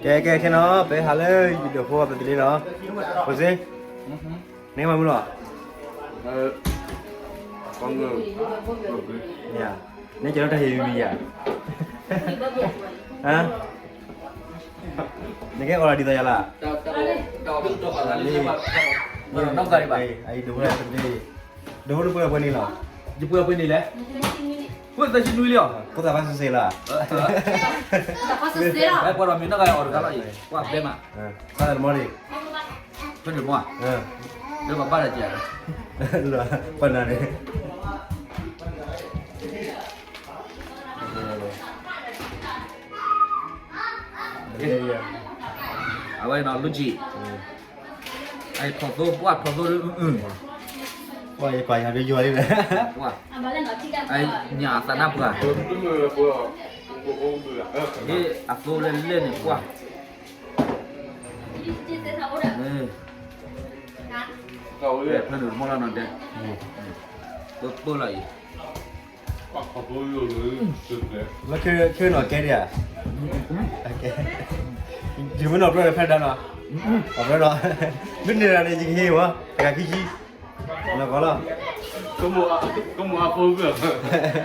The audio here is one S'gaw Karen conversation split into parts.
ကဲ ကဲ ခဲနီၤ ပဟးလၢယဒိးဖိအပသလ့နီၤ, ဖိစ့, နမၤမုာ်လီၤ, နကဲလီၤတၢ်ဟ့ၣ်မံၤယၤ, နကဲအီၣ်လၢဒ်သိးယၤလၢ, ဒိးဖိလၢပှဲၤန့ၣ်လီၤ, ယပှဲၤပှဲၤန့ၣ်လဲၣ်, ဖိသၣ်ဘၣ်စ့ၢ်လီၤ, ပှၤမ့ၢ်နီၢ်ဂၤအီၣ်တဂၤလီၤအံၤ, ကွၢ်ဘဲမး, သးမီၢ်န့ၣ်, ထွဲဒၣ်မီၢ်, လၢပဘၣ်တၢ်ကဲ, ပနၤန့ၣ် အဝဲနီၤ လူကံၣ်, အထီၣ်သိ ပှၢ် ထီၣ်သိ, ပှၢ်ယကွၢ်ယၤဒ်ယွၤလံ, ပှၢ်, ညၣ်အသးနါပှၢ်, အသိလၢလဲၣ်န့ၣ်ပှၢ်, ဖဲန့ၣ်မီၢ်လီၤနီၤဒဲ, ပၢပၢလီၤအံၤ လၢခဲနီၤကဲဒံးဧါ, ယမ့ၢ်နီၣ်ဖျၢၣ်ဒီးဖဲဒါနီၤ, အဖျၢၣ်ဒီး, မ့ၢ်န့ၢ်ဒၣ်န့ၣ် ယကဟ့ၣ်ဝဲ, တဂၤခံဆံ, နီၢ်ကီၢ်လီၤ, ကမိၣ်အဖိ, ကဲဒီးပကဟးကွၢ်စၢၤတၢ်လၢဟံၣ်ပူၤဘျးဒီးအံၤ, ပှၤနီၤလံအံၤ တချုးန့ၣ်ကဒီးနံၣ်သီလါသီလၢခံကထိခံဆံသၢ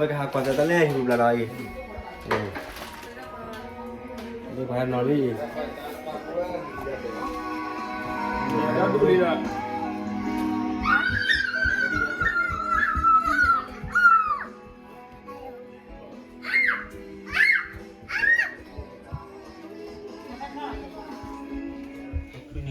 လါထီၣ်တသီတနံၤညါအံၤနီၤ, အဝဲအံၤန့ၣ် ပမ့ၢ်တဲတၢ်တဲလၢအလီၢ်အံၤ မ့ၢ်ဝဲဒၣ်ကစၢ်ယွၤအ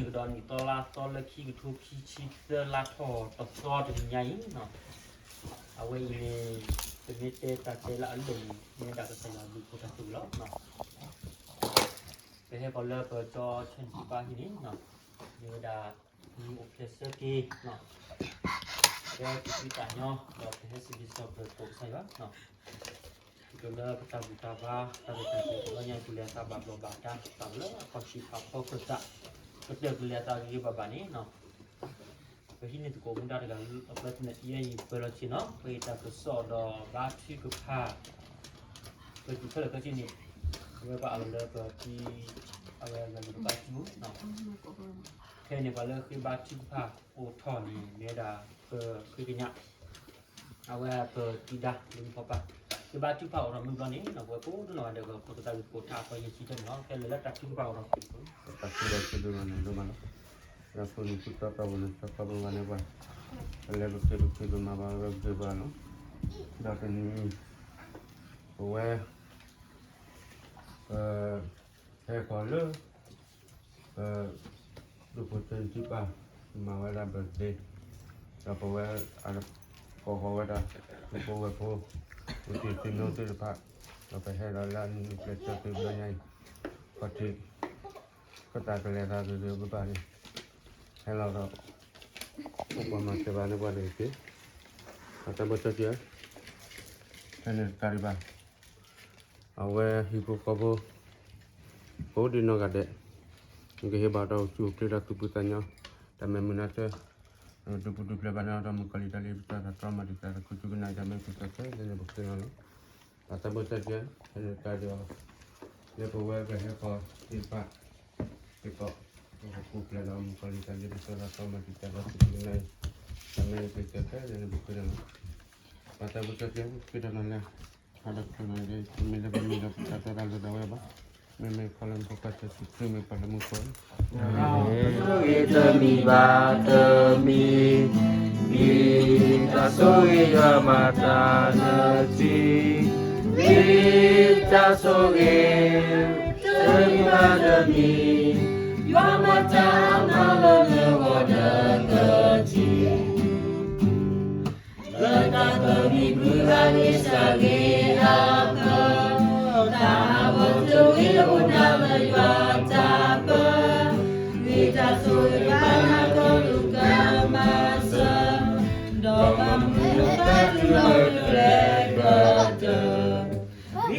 ဘျုးအဖှိၣ်တၢ်သူၣ်လီၤနီၤ, ပဟဲဃီၤလၢပကၠီဆၢန့ၣ်တပၤဟံၣ်န့ၣ်နီၤ, မ့ၢ်ဝဲဒၣ် မ့ၢ်အိၣ်ဖျဲၣ်ဆၢက့ၤနီၤ, လၢပစုတၢ်ညီ ဒီးပဟဲစံးဘျုးစံးထီၣ်ပတြၢၤသကိးကစၢ်ယွၤနီၤ, ဒ်သိးလၢပတၢ်ဘူၣ်တၢ်ဘါ တၢ်ရဲၣ်တၢ်ကျဲၤတဘျီညါအံၤ ပလဲၤအသးဘၣ်ဘျီးဘၣ်ဒါ ပသးလၢအခီၣ်ထံးဖးဖီခၢၣ်သး, ကတၢၢ်ပလဲၤအသးဂ့ၤဂ့ၤဘၣ်ဘၣ်န့ၣ်နီၤ, ပဟံးန့ၢ်သကိးမူဒါတဂၤ အပၢ်သနၢၣ်အံၤ ပၢလီၤဆ့နီၤ, ပှၤတၢ်ကစီၣ်ဒီးဘါထုကဖၣ် ပတုၤဖဲလဲၣ်ခဲဆ့န့ၣ်, အဝဲဘၣ်အၢၣ်လီၤလၢပတံၤ အဝဲအဂၤန့ၣ် ပဘါထုနီၤ, ခဲအံၤန့ၣ် ပှၤလၢဃ့ဘါထုကဖၣ်အိၣ်ထီၣ်န့ၣ် မ့ၢ်ဝဲဒၣ်ပဃ့ကညး, အဝဲပတံၤဒါလၢမုၢ်ဖီပာ်, ဃ့ဘါထုကဖၣ်အိၣ်ထီၣ်မုၢ်ဘျီန့ၣ်နီၤ ပဝဲကိးဒိၣ်နီၢ်ဂၤဒဲး ပကသးဂုာ်သကိးထးအသီယဲၢ်ဆံတၢ်န့ၣ်လီၤ. ခဲလၢာ်လၢတၢ်ထုကဖၣ်အိၣ်ထီၣ် တၢ်ထုကဖၣ်အိၣ်ထီၣ်ဒိၣ်မးလီၤ. ဒီးဖိမုၣ်ဖိသၣ်သီဖိန့ၣ် စီၤခီပဝါန့ၢ်ပှၤ, ပလဲၤပက့ၤပက့ၤပမၤဘၣ်ဝဲပက့ၤပှၤလီၤ. ဒီးတနံၤအံၤ ပဝဲ ဟဲဃီၤလၢ ပဒိၣ်ဖိသၢဆံဘၣ် မၤဝဲဒၣ် birthday, ဒီးပဝဲ ကိးဃီၤဝဲဒၣ် သုးဖိဝဲၢ်ဖိ သုးသ့ၣ်သုးနိသ့ၣ်တဖၣ်, ဒီးပဟဲဒီးလၢအနံၣ်နံၣ်ကျဲးစၢးသ့ဘျီညါအံၤ, ခီၣ်ထံး ပတၢ်ကလဲၤသးဂ့ၤဂ့ၤဘၣ်ဘၣ်န့ၣ်, ဟဲလီၤဒီး အိၣ်ပှၤမၤစၢၤဘၣ်န့ၢ်ပှၤတက့ၢ်, ပှၤတၢ်ဘၣ်တၢ်စၢၤ ဖဲန့ၣ်တကးဒံးဘၣ် အဝဲဟံၣ်ဖိဃီဖိ ကိးဒံနီၢ်ဂၤဒဲး, နကဟ့ၣ်ဘၣ်တၢ်အိၣ်ဆူၣ်အိၣ်ချ့တၢ်သူၣ်ဖှံသးညီ, တၢ်မဲာ်မုာ်နါတၢၢ်, ဒုးပူၤဒုးဖျဲးဘၣ်န့ၣ်ဒီး မုၣ်ကီၤလံၤတၢ်လ့ပစီ တၢ်တြီမၤတံာ်တာ် တၢ်ခိၣ်ဆူၣ်ကနၣ် တၢ်မ့ၢ်ပကစၢ်ခဲလၢာ်န့ၣ် ပဃ့လီၤလီၤ. ပှၤတၢ်ဘၣ်တၢ်စၢၤ ဖဲန့ၣ်တကးဒံးဘၣ် လၢပဝဲပဟဲဃီၤသ့ၣ်တဖၣ် စ့ၢ်ကီး ပကပူၤဖျဲးဒီး မုၣ်ကီၤလံၤတၢ်လ့ပစီ တၢ်တြီမၤတံာ်တာ် တၢ်ခိၣ်ဆူၣ်ကနၣ်အံၤ, တၢ်မ့ၢ်ပကစၢ်ခဲလၢာ်န့ၣ် ပဃ့လီၤလီၤ. ပှၤတၢ်ဘၣ်တၢ်စၢၤ ဃ့တၢ်နီၤလၢ ဟါဒီးခီနီၤ မ့မ့ၢ်လၢပမံၤဒီးပတၢ်တီတၢ်လိၤဒၣ်ဝဲဘၣ်, မ့မ့ၢ်ခီလၢမူခိၣ်ခီၣ်စၢၤ စံးဆၢမ့ၢ်ပှၤလၢမူခိၣ် ဆိၣ်ဂ့ၤတမံၤဘၣ်တမံၤ, မ့ၢ်တၢ်ဆိၣ်ဂ့ၤယွၤမၤတၢ်လၢထံ, မ့ၢ်တၢ်ဆိၣ်ဂ့ၤ တမံၤဘၣ်တမံၤ, ယွၤမၤတၢ်မၤလၢလၢဂီၤလၢကထံၣ် လၢတၢ်သၢမံၤဘုအဂ့ၢ်စၢ်ဂ့ၤအဖၢ, တၢ်အဘီတဝ့ၤအိၣ်ဒၣ်လၢယွၤတၢ်ပၢ, မ့ၢ်တၢ်ဆိၣ်ဂ့ၤဘၣ်နၤကလူးကမၤစၢၤ, ဒီးမၤမုာ်နသးတုၤလၢကျဲကတၢၢ် မ့ၢ်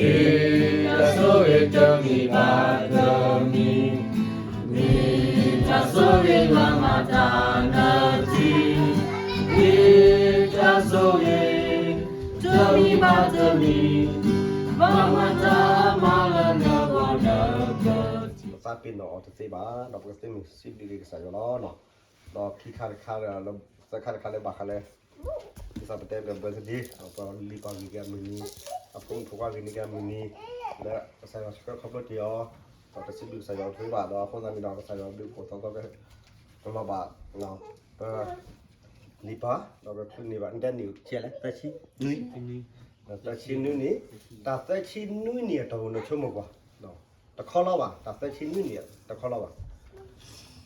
တၢ်ဆိၣ်ဂ့ၤတမံၤဘၣ်တမံၤ, မ့ၢ်တၢ်ဆိၣ်ဂ့ၤယွၤမၤတၢ်လၢထံ, မ့ၢ်တၢ်ဆိၣ်ဂ့ၤ တမံၤဘၣ်တမံၤ, ယွၤမၤတၢ်မၤလၢ ပာ်ပ့ၤနီၣ်အီၤတသ့ဘၣ်, ဒီးပကသ့မုၢ်စံးဘျုးက့ၤကစၢ်ယွၤလီၤ. ဒီးခံခါတခါဒီး သၢခါတခါလၢဘၣ်ဃးလၢ ကစၢ်ပတဲဒီး birthday ဒီးပလံၤပှၤဂ့ၤက့ၤအမုၢ်နံၤ, အဖိမုၣ်ဖိခွါဂ့ၤန့ၢ်က့ၤအမုၢ်နံၤ, လၢကစၢ်ယွၤဆှၢခီဖျိတ့ၢ်အီၤ, ဒီးတစံးဘျုးကစၢ်ယွၤတသ့ဘၣ်, ဒီးအဃိသတးန့ၣ်ဒီး ကစၢ်ယွၤဘျုးဖှိၣ်သီသီက ကလီၤဘၣ်, ပ လံၤပၢ် ဒီးပချုးန့ၢ်ဘၣ် နတဲနံၣ်ဆံးလဲၣ် သၢဆံနွံ, သၢဆံနွံနံၣ်, တၢ်သၢဆံနွံနံၣ်အတီၢ်ပူၤ နဆိကမိၣ်ကွၢ်, တခီလီၤဘၣ် တၢ်သၢဆံနွံနံၣ် တခီလီၤဘၣ်.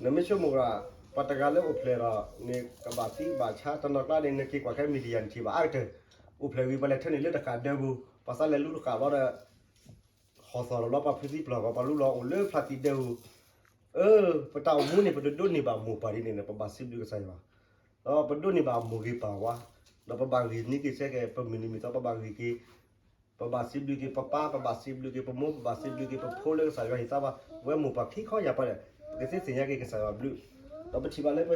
နမ့ၢ်ဆိကမိၣ်ကွၢ် ပှၤတဂၤလၢအိၣ်ဖျဲၣ်ဒီး နကဘၣ်သံဘၣ်ဆါ တနီၤကျါန့ၣ် နက့ၤကွၢ်ခဲ media နထံၣ်ဘၣ်အါကတၢၢ်, အိၣ်ဖျဲၣ်ဝံၤ ပှၤလဲၤထၢနုာ်လၢတဃာ်ဒၢပူၤ, ပှၤသးလဲၤလူတဃာ်ဘျီဒီး ဟီၣ်သီၣ်လီၤလီၤ ပှၤဖုသံပျီၢ်ဂီၤ ပှၤလူလီၤအိၣ်လၢဖျါသံဒၢပူၤ, အၢ ပတၢ်အိၣ်မူန့ၣ် ပတဒိးန့ၢ်ဘၣ်မိၢ်ပၢ်ဒ်န့ၣ်န့ၣ် ပဘၣ်စံးဘျုးကစၢ်ယွၤ, ဒီးပဒိးန့၁ၢ်ဘၣ်မိၢ်ဂ့ၤပၢ်ဝါ, ဒီးပဘၣ်ဂ့ၤန့ၢ်က့ၤဆဲက့ၤ ပမုၢ်နံၤမုၢ်သီ ပဘၣ်ဂ့ၤက့ၤ, ပဘၣ်စံးဘျုးက့ၤပပၢ်, ပဘၣ်စံးဘျုးက့ၤပမိၢ်, ပဘၣ်စံးဘျုးက့ၤပဖိလၢကစၢ်ယွၤဟ့ၣ်သါဘၣ် ဝဲမိၢ်ပၢ်ခံခီယၢ်ပၢ်ဒီး ပကသ့သ့ၣ်ညါက့ၤကစၢ်ယွၤဘျုး, ဒီးပထံၣ်ဘၣ်လၢ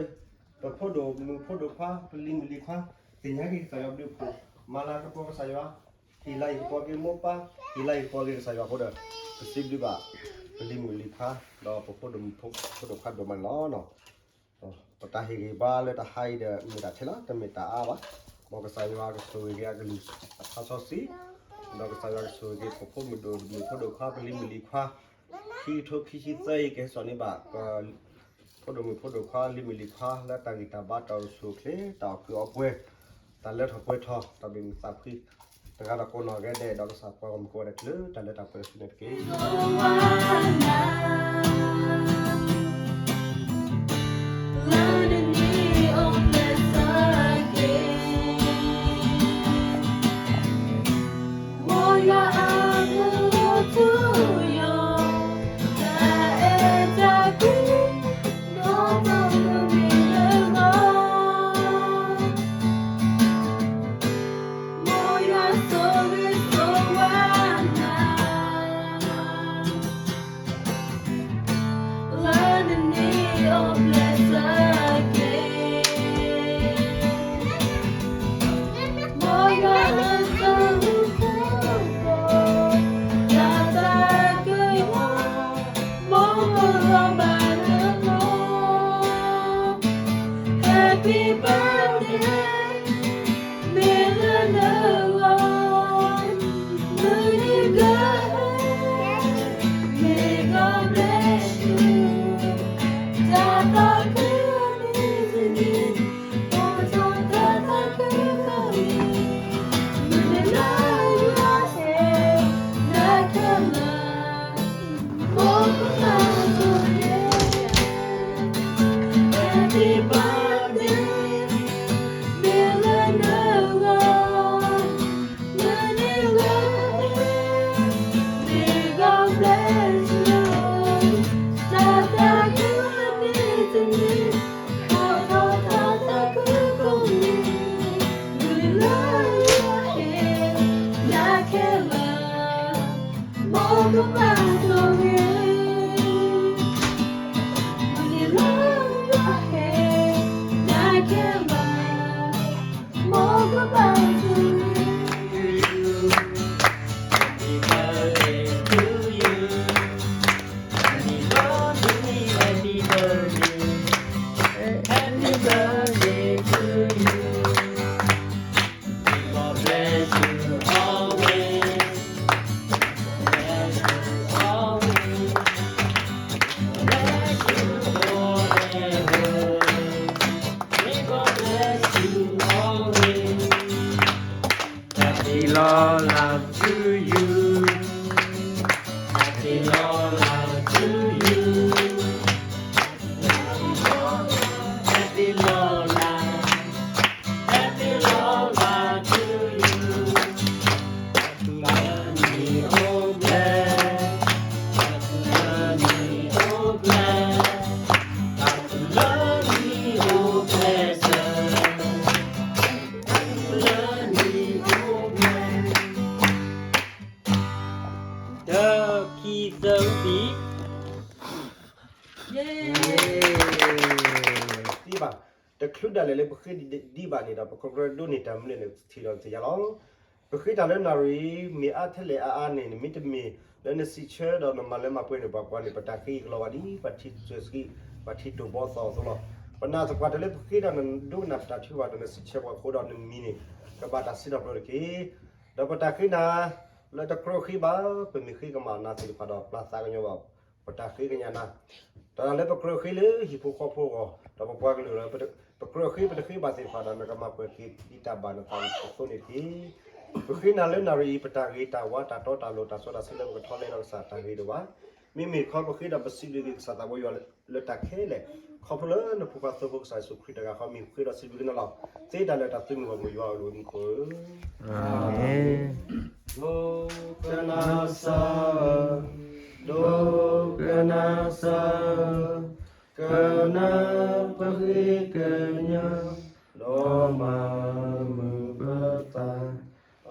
ပဖိဒိၣ်မုၣ်ဖိဒိၣ်ခွါ ပလံၤမုၣ်လံၤခွါ သ့ၣ်ညါက့ၤကစၢ်ယွၤဘျုးဖှိၣ်, မၤလၤကပီၤကစၢ်ယွၤ, ဟ့ၣ်လၤဟ့ၣ်ကပီၤက့ၤမိၢ်ပၢ်, ဟ့ၣ်လၤဟ့ၣ်ကပီၤက့ၤကစၢ်ယွၤအဃိဒီး ပစံးဘျုးဘၣ် ပလံၤမုၣ်လံၤခွါ ဒီးပဖိဒိၣ်မုၣ်ဖိဒိၣ်ခွါဒိၣ်မးန့ၣ်လီၤ. ပတၢ်ဟ့ၣ်ဂံၢ်ဘါလၢတဟါအံၤဒီး မ့ၢ်တၢ်ထဲလီၤ တမ့ၢ်တၢ်အါဘၣ်, မ်ကစၢ်ယွၤကဆိၣ်ဂ့ၤက့ၤအကလုၢ်အထါစီဆှံ, ဒီးကစၢ်ယွၤကဆိၣ်ဂ့ၤက့ၤ ပဖိမုၣ်ဒိၣ်မုၣ်ဖိဒိၣ်ခွါ ပလံၤမုၣ်လံၤခွါ ခံကထိခံဆံသၢအံၤ ကဟဲစိာ်န့ၢ်ဘၣ် ပဖိဒိၣ်မုၣ်ဖိဒိၣ်ခွါ လံၤမုၣ်လံၤခွါ လၢတၢ်ဂံၢ်တၢ်ဘါ တၢ်အိၣ်ဆူၣ်အိၣ်ချ့ တၢ်အိၣ်ကုၢ်အီပှဲၤ တၢ်လၢထီၣ်ပှဲၤထီၣ် တၢ်ဘၣ်မုာ်သးဖှံ တဂၤဒီးကိးနီၢ်ဂၤဒဲး ဒီးကစၢ်ပှၤဂီၢ်မုၢ်ကိးဂၤဒဲး လၢတၢ်လၢတၢ်ပှဲၤတစုန့ၣ်တက့ၢ်.တၢ ခံ သၢ သံ ဘၣ်, တချုးဒၣ်လဲာ်လၢပဃ့ဒံးဘၣ်န့ၣ်ဒီး ပကဒိးန့ၢ်တၢ်မနုၤန့ၣ် ထံၣ်ဒီးတယၤလီၤ. ပဃ့တၢ်လၢနၣ်ရံၣ် မ့ၢ်အါထဲလဲၣ်အါအါန့ၣ် မ့တမ့ၢ် လၢနစံးဆၢဒီးနမၤလၢမၤပှဲၤန့ၣ် ပှၤကွၢ်န့ၣ် ပတၢ်ဃ့အံၤကလီၤဝဲဒ် ပှၤထံၣ်စၢၤဆှံ ပှၤထံၣ်တိာ်ဘီသီအသိးလီၤ. ပနာ်သပှၢ်တၢၢ်လၢပဃ့ဒီးနဒိကနၣ်ပတၢ်ထုကဖၣ်ဒီး နစံးဆၢပှၤအဃိဒီးနမံၤန့ၣ် ကဘၣ်တၢ်စံးထီၣ်ပတြၢၤတက့ၢ်. ဒီးပတၢ်ဃ့နၤ လၢတကြၢးဃ့ဘၣ် ပမ့ၢ်ဃ့ကမၣ်နၤသ့ၣ်တဖၣ်ဒီး ပျၢ်သးကညီၤဘၣ် ပတၢ်ဃ့ကညးနၤ တၢ်လၢပကြၢးဃ့လၢဟံၣ်ဖိဃီဖိအဂီၢ် ဒီးပပှၤကလုာ်လၢ ပကြၢးဃ့ပတဃ့ဘၣ်သ့ၣ်တဖၣ်ဒီး နကမၤပှဲၤက့ၤဒ်တၢ်ဘၣ်နသးအသိးန့ၣ်တက့ၢ်. ပဃ့နၤလၢနၣ်ရံၣ်အံၤ ပတၢ်ဂ့ၤတၢ်ဝါတၢ်တီတၢ်လိၤတၢ်စီတၢ်ဆှံလၢပကထီၣ်လဲဒီးကစၢ်တၢ်ဂ့ၤဒိၣ်ဘၣ်. မ့မ့ၢ်တခီပဃ့ဒီးပစံးဘျုးက့ၤကစၢ်သးဘိယွၤလၢတၢ်ခဲလၢာ် ခီဖျိလၢနဖိခွါသိဖိကစၢ်ယ့ၣ်ၡူးခရံာ်တဂၤဃီ မ့ၢ်ဃ့ဒီးစံးဘျုးက့ၤနၤလီၤ. သ့တၢ်လၢတၢ်သုးမုၢ်ဂီၢ်မုၢ်ယွၤအလိၤမူခိၣ်ဧၢ အၤမ့ၣ်. ဒိကနၣ်စၢ်ဧၢ, ဒိကနၣ်စၢ်ဧၢ, ကနၢ်ပဃ့ကညး, ဒီးမၤမုာ်ပသး, အၤ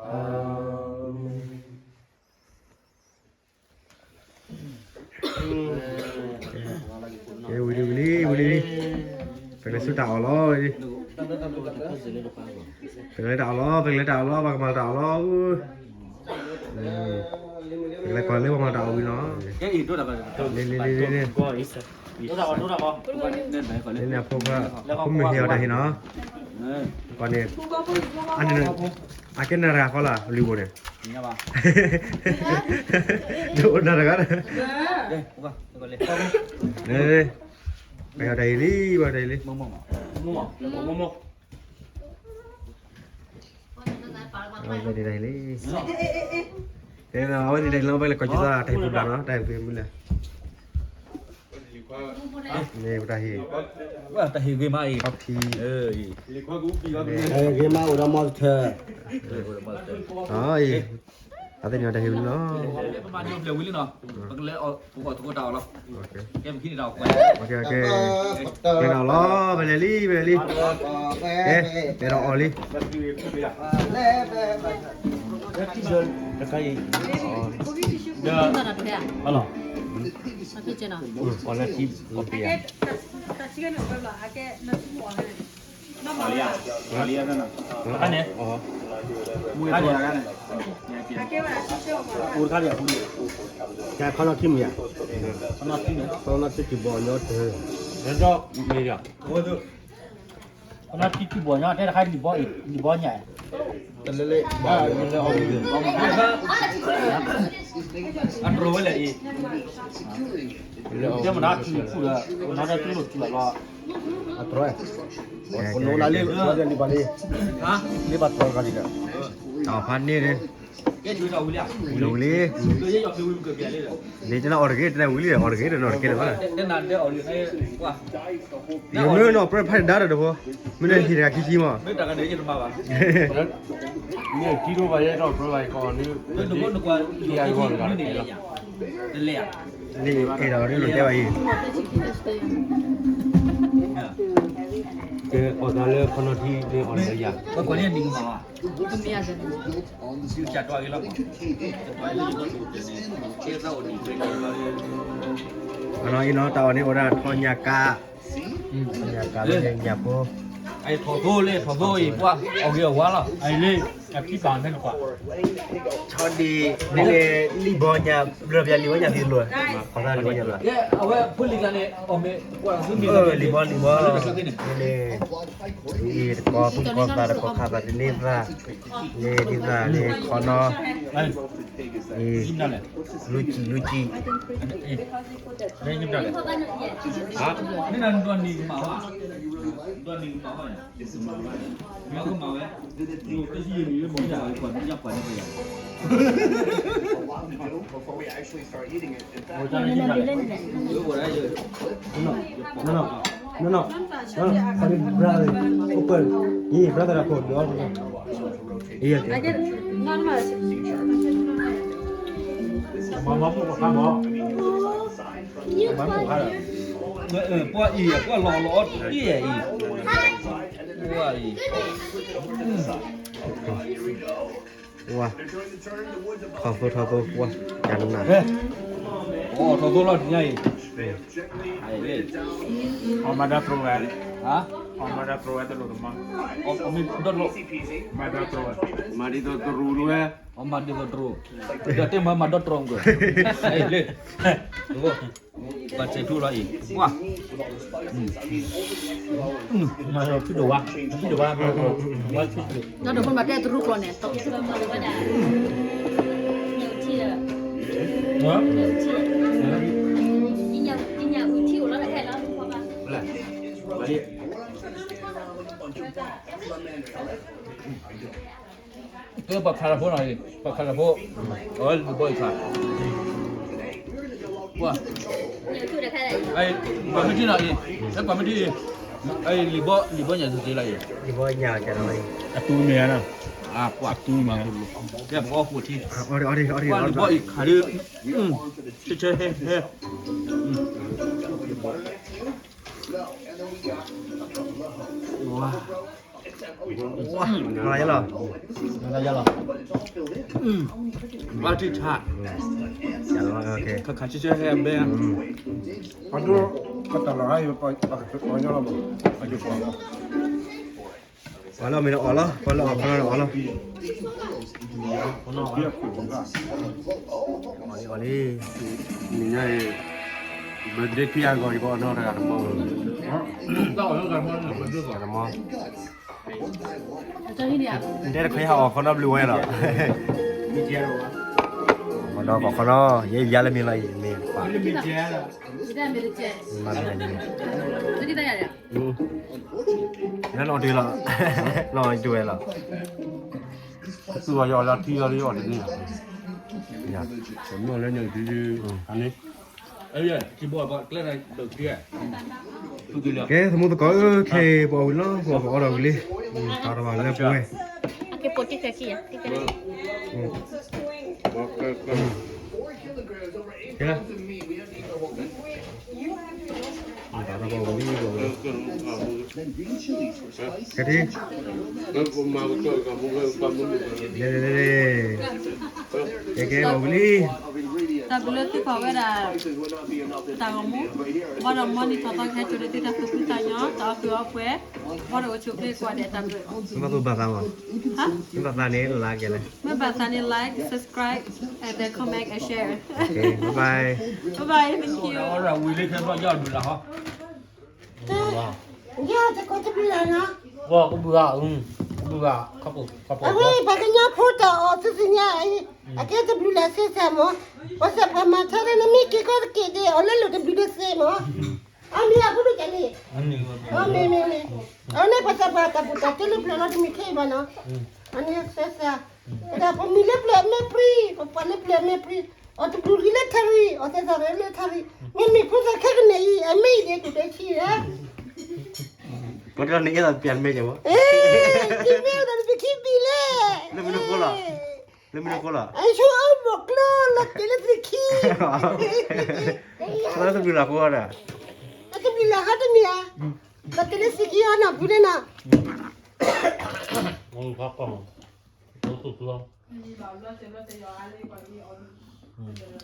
မ့ၣ်. ဝံၤလံ ဝံၤလံ ဝံၤလံ, ပကလဲၤဆူတၢ်အီၣ်လီၤ, ပကလဲၤတၢ်အီၣ်လီၤ, ပကလဲၤတၢ်အီၣ်လီၤ, ပှၤကမၤတၢ်အီၣ်လီၤ, ပကလဲၤကွၢ်လၢပှၤမၤတၢ်အီၣ်ဝံၤလီၤ, လံ လံ လံ လံ, လံန့ၣ်အဖိခွါ အဖိမုၣ်ဟ့ၣ်အီၤတၢ်ဟ့ၣ်နီၤ, ပှၤန့ၣ်, အန့ၣ်, အကဲနၤတဂၤဃီလီၤ လံဘိန့ၣ် တအိၣ်နၤတဂၤ, ပှၤတၢ်ဟ့ၣ်လံ, ပှၤတၢ်ဟ့ၣ်လံ, အဝဲန့ၣ်တၢ်ဟ့ၣ်လံ, အဝဲန့ၣ်တၢ်ဟ့ၣ်လံ ပလဲၤကိးက့ၤသး တၢ်ဟ့ၣ်ပူၤဘျီနီၤ တၢ်ဟ့ၣ်ပူၤမုၢ်လၢ် မ့ၢ်ပတၢ်ဟ့ၣ်, တၢ်ဟ့ၣ်ဂ့ၤမးအံၤ, ဂ့ၤမးအိၣ်ဒီးမီၢ်တထၢ, အသ့ၣ်န့ၣ်တၢ်ဟ့ၣ်ဝံၤလီၤ, ပမၤန့ၢ်အီၤဖျဲၣ်ဝံၤလံနီၤ, ပကလဲၤအီၣ်သကိးတၢ်အီၣ်လီၤ, ကဲပခံန့ၣ်တၢ်အီၣ်ကွဲး, ကဲ, ကဲဒီးလီၤ ပလဲၤလံ ပလဲၤလံ, ကဲ, ကဲဒီးအီၣ်လံ တခါအံၤ, ဒီး, အီၣ်လၢထံ, အီၣ်ပယၤ, အီၣ်လံ, အီၣ်လံ, ခီနီၣ်ထံမ့ၢ်ဧါ, ခီနီၣ်ထံကံၢ်ဘီညီတၢ်, ခီနီၣ်ထံကံၢ်ဘီညီတဲတခါ လံဘီညါ, တလဲၤလဲၤ, အတြီဝဲလဲၣ်အံၤ, တဲမနုၤထံဖူဒီး, မနုၤတၢ်တူၢ်လိာ်ထူလီၤလီၤ, အတြီ, ပနိလၢလံဘၣ်လံ, လံဘၣ်တြီဂၤလံဒီး, တၢ်ဖးန့ၢ်န့ၣ်, ဝံၤလံ, လံတနၤအီၣ်တဂ့ၤ တနၤဝံၤလံ အီၣ်တဂ့ၤ တနၤအီၣ်တကဲလၢၤဘၣ်, ယမ့ၢ်နီၢ်ပြၢဖးတဒါဒီးတဖိ, မ့ၢ်နဟံၣ်တဂၤခံဆံမး, မ့ၢ်ထံဒိၣ်ဘၣ်ယဲဒီးပြၢဘၣ်ယကီးန့ၣ်, လံအဲၣ်ဒိးဒ်လိာ်တဲဘၣ်အံၤ, ကဲအီၣ်သးလၢခီနီၣ်ထံန့ၣ်အီၣ်လၢယၤ, အနီၢ်အံၤနီၢ် တၢ်အီၣ်န့ၣ်အိၣ်ဒၣ်ထီညၣ်ကး, ညၣ်ကးလၢညၣ်ဖိ, ထီၣ်သိလၢထီၣ်သိအံၤ ပှၤအီၣ်ဂ့ၤအဝါလီၤ, ဆီဒံၣ်, န့ၣ်လံလံဘီညၣ်, ဘျၢပျၢ်လံဘီညၣ်သံလိာ်, ခီသးလံဘီညၣ်လီၤ, လံဘီလံဘီ, န့ၣ်လံ, အံၤတကီၢ်သူၣ်ကီၢ်သးတကီၢ်ခါသးတန့ၢ်သး, န့ၣ်ဒ်သးန့ၣ်ခီနီၣ်, အံၤ, လူစံၣ်လူစံၣ် မ့ၢ်နဒွးနံၤကမၣ်ဘၣ်, ဒွးနံၤကမၣ်ဘၣ်န့ၣ်, မ့ၢ်ကမၣ်ဝဲ, ကစံၣ်ယံၤနံၤလၢမီၢ်ယၢ်ဝဲကွၢ်နံၤယၢ်ကွၢ်န့ၣ်ပယၢ်, အိၣ်တၢ်န့ၣ်ယံၤတၢ်လဲၣ်, နနီၢ်, နနီၢ်, နနီၢ်, ခီန့ၣ် brother, အိၣ်ပၢၢ်, ယံၤ brother အခိၣ် ဒီး မၤမၤမုၢ်ကခါမီၤ, မၤမုၢ်ကခါဒီး, ပှၤအံၤ ပှၤလီၤလီၤအီၣ်တ့ၢ်အံၤ, ပှၤအံၤ, ဝါ, ထီၣ်သိထီၣ်သိ ပှၤ, ကနၣ်, အိၣ်ထီၣ်သိလီၤဒ်ညါအံၤ, အမၤဒါပြိဝဲ, ဟါ မၤဒၣ်တြီဝဲတလိၣ်တမၤ, မၤဒၣ်တြီဝဲ, မၤဒ်သိးတရူးဝဲ, မၤဒ်သိးတရူး, ဒီးတဲမၤမၤဒီးတြီကၢ, လၢ, ဘၣ်ဆဲးထူလီၤအံၤ, ကွၢ်, မၤဖံးဒိၣ်ဝါ, ဖံးဒိၣ်ဝါ, ဝါဖံးဒိၣ်, ဒီးဒိၣ်ဖိမၤတဲတရူးကျီၢ်န့ၣ်, ကဲပှၤခးလီၤဖိနီၤ, ပှၤခးလီၤဖိ, အဝဲလူၤဘီအံၤခး, ပှၤ, ပှၤမ့ၢ်ထံၣ်နီၤအံၤ, အဲပှၤမ့ၢ်ထံၣ်အံၤ, လံၤဘီ, လံၤဘီညါတသ့လီၤအံၤ, လံၤဘီညါ, အတူမ့ၢ်ဧါနီၤ, အတူမ့ၢ်, ကဲပှၤအီၣ်ဃိထံ, ပှၤလံၤဘီအံၤခးဒီး, ဆဲဆဲဟဲဟဲ, ဝါ, ဝါ, မၤယလီၤ, မၤယလီၤ, ဘၣ်ထံၣ်ထါ, ခါခါဆဲဆဲဟဲဘဲ, ပှၤဒိၣ်, ပတၢ်လီၤဟါအံၤ, ပှၤကညီလီၤ, ပှၤလၢအီၣ်မ့ၤဒီးအီၣ်လီၤ, ပှၤလၢအီၣ်ခီနီဒီးအီၣ်လီၤ, အီၣ်လံ, အီၣ်လံ, နံၤညါအံၤ, birthday ခံဂၤဂီၤ ယကအီၣ်နီတဂၤတမီၢ်, တမီၢ် တဲတခွဲဟးအီၣ်ခီနီဘျုးဝဲလီၤ, အီၣ်ဒီးအီၣ်ခီနီ, ယဲယါလၢမ့ၤလီၤအံၤ မ့ၢ်ပှၤ, မၤမ့ၢ်, လၢနီၣ်တုၤလီၤ, နီၣ်တုၤဝဲလီၤ, သူအီၣ်ယအီၣ်လၢထံလီၤ ယအီၣ်တန့ၢ်, မ့ၢ်အီၣ်လၢညါတုၤ, န့ၣ် ကဲ သမူသကိးဧၢ, ခဲအံၤပအီၣ်ဝံၤလီၤ, ပအီၣ်ဒီးဝံၤလံ, တၢ်တဘၣ်လၢပဝဲ, ကဲ, တၢ်တဘၣ်ဝံၤလံ, ကဲ, ကဲ, ကဲ, ကဲ, ပအီၣ်ဝံၤလံ. တၢ်ဘျုးလၢသုကွၢ်ဝဲဒၣ် တၢ်ဂီၤမူ, ဘၣ်ဒီးမ်နံၤထီၣ်သီကဟဲစိာ်န့ၢ်သုတၢ်သူၣ်ဖှံသးညီ, တၢ်အီၣ်ကုၢ်အီပှဲၤ, ဘၣ်ဒီးအိၣ်ဆူၣ်အိၣ်ချ့ကိးဂၤဒဲး, တၢ်ဘျုး. မ့ၢ်ဘၣ်သးမး, မ့ၢ်ဘၣ်သးန့ၣ် like, subscribe, and then comment and share. Okay, bye bye. Bye bye, thank you. အဝဲ ပှၤကညီဖိတၢ်အီၣ်သုသ့ၣ်ညါအံၤ, အကဲတဘျုးလၢ်စ့ၢ်ကီးမး, ပှၤသးပှၢ်မၤထါလၢနမ့ၢ်က့ၤကီတက့ၢ်ဒီး အီၣ်လၢလိာ်တဘျုးတသ့မး, အမ့ၢ်အဖိဒိၣ်ကဲန့ၣ်, အမ့ၢ်မ့ၢ်မ့ၢ်, အဝဲန့ၣ်ပှၤသးပှၢ်တၢ်ပူၤတၢ်တဲလၢပျၢၤလီၤတမ့ၢ်ခဲအံၤဘၣ်နီၤ, အန့ၣ်သဲသး, ပှၤမံၤလၢပျၢၤအမဲာ်ပြံ, ပှၤပှၤလၢပျၢၤအမဲာ်ပြံ, အီၣ်တဘျုးဂံၢ်လၢထါရံၣ်, အီၣ်သဲသးရၢလၢထါရံၣ်, မ့မ့ၢ်ဖိသၣ်ခဲကနံၣ်အံၤ အမ့ၢ်အံၤဒ်သိးဒီးဆံးဧါ ပှၤတၢ်န့ၣ်အဲၣ်ဒိးပျးတမ့ၢ်ကဲမး, အ့, ကမ့ၢ်အိၣ်ဒီးနပခံဘံၣ်လဲၣ်, လၢမနုၤဃိလီၤ, လၢမနုၤဃိလီၤ, အဆိအီၣ်ဘီၣ်ကျိလီၤတဲာ်လၢသုခံ, လၢတဘျုးလၢ်ဃိဒီး, လၢတဘျုးလၢ်ဃိတမ့ၢ်ဧါ, လီၤတဲာ်လၢသုခံအီၤနၢ်ပူၤန့ၣ်နီ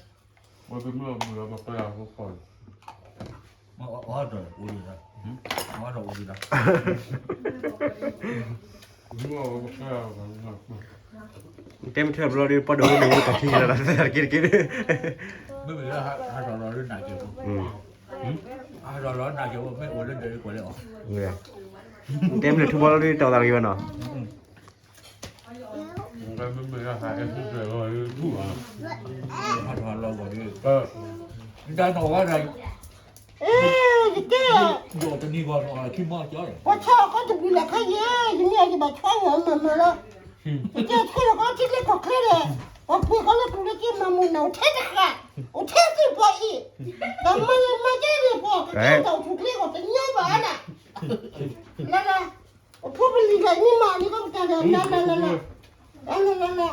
ၤ. တဲမ့ၢ်ထွဲဘျီဒီး ပှၤဒိးဝဲန့ၣ် ဝဲတၢ်ထံၣ်လီၤ တၢ်က့တက့ၢ်, မ့ၢ်ဝဲလၢဟးထီၣ်လီၤလၢနၤက့ၤဖိ, ဟးထီၣ်လီၤနၤက့ၤဖိ မ့ၢ်အိၣ်လၢဒၢးလၢကွၢ်လၢအီၤ, တဲမ့ၢ်ထွဲဘျီဒီး တၢ်သးက့ၤဝဲနီၤ. ယတဲ, ပှၤဆါအီၣ်ကီတဘျုးလၢ်ခါယဲ, ယမ့ၢ်အီၤယဘၣ်ဆါအီၣ်မးမးလီၤ, ယတဲဆၢလီၤကီထံကျဲကီၢ်ချၢဒီး, ပှၤပှ့ၤကီလၢပူၤလၢက့မၤမူၤနၤ အိၣ်ထဲတဃာ်, အိၣ်ထဲသ့ၣ်ပှၤအံၤ, တၢ်မၤယမၤကဲန့ၣ် ပှၤကစၢ်တၢ်အိၣ်ဆူၣ်ချ့ကီးတညီဘၣ်နၤ, လၢလၢ အဖိပလံၤဂၤအံၤမ့ၢ်မၤအီၤန့ၣ် ကီၢ်ပတၢ်ဒီး လၢလၢလၢလၢ, လၢလၢလၢလၢ,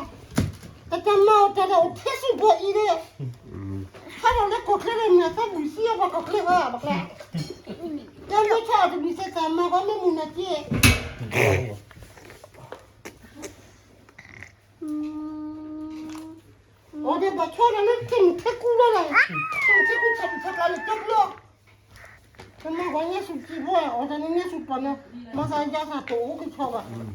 တၢ်တၢ်မၤအီၤတၢ်ဒီးအိၣ်ထဲစံးဘီအံၤဒီး, ဟးထီၣ်လၢကီၢ်ချၢဒီး မၤသးဘူၣ်စံးအီၤပှၤကီၢ်ချၢဃီ ပကျဲ, တၢ်မ့ၢ်ဆီၣ်အီၤတဘျုးစဲးစဲး မၤဃီမ့ၢ်မုၢ်နၤက့ အီၤဒီးဘၣ်ဆီၣ်ဒီးလၢထဲမုၢ်ထဲကူလီၤလီၤ, ထဲမုၢ်ထဲကူဆၣ်ပူၤဆၣ်ကျါလၢကၠိကျိ ပမၤကီးညၣ်ဆူၣ်ကံဖိ အီၣ်တၢ်န့ၣ်ညၣ်ဆူၣ်ပှၤန့ၣ်, မၤသးယါသးတအိၣ်ကဆီဘၣ်.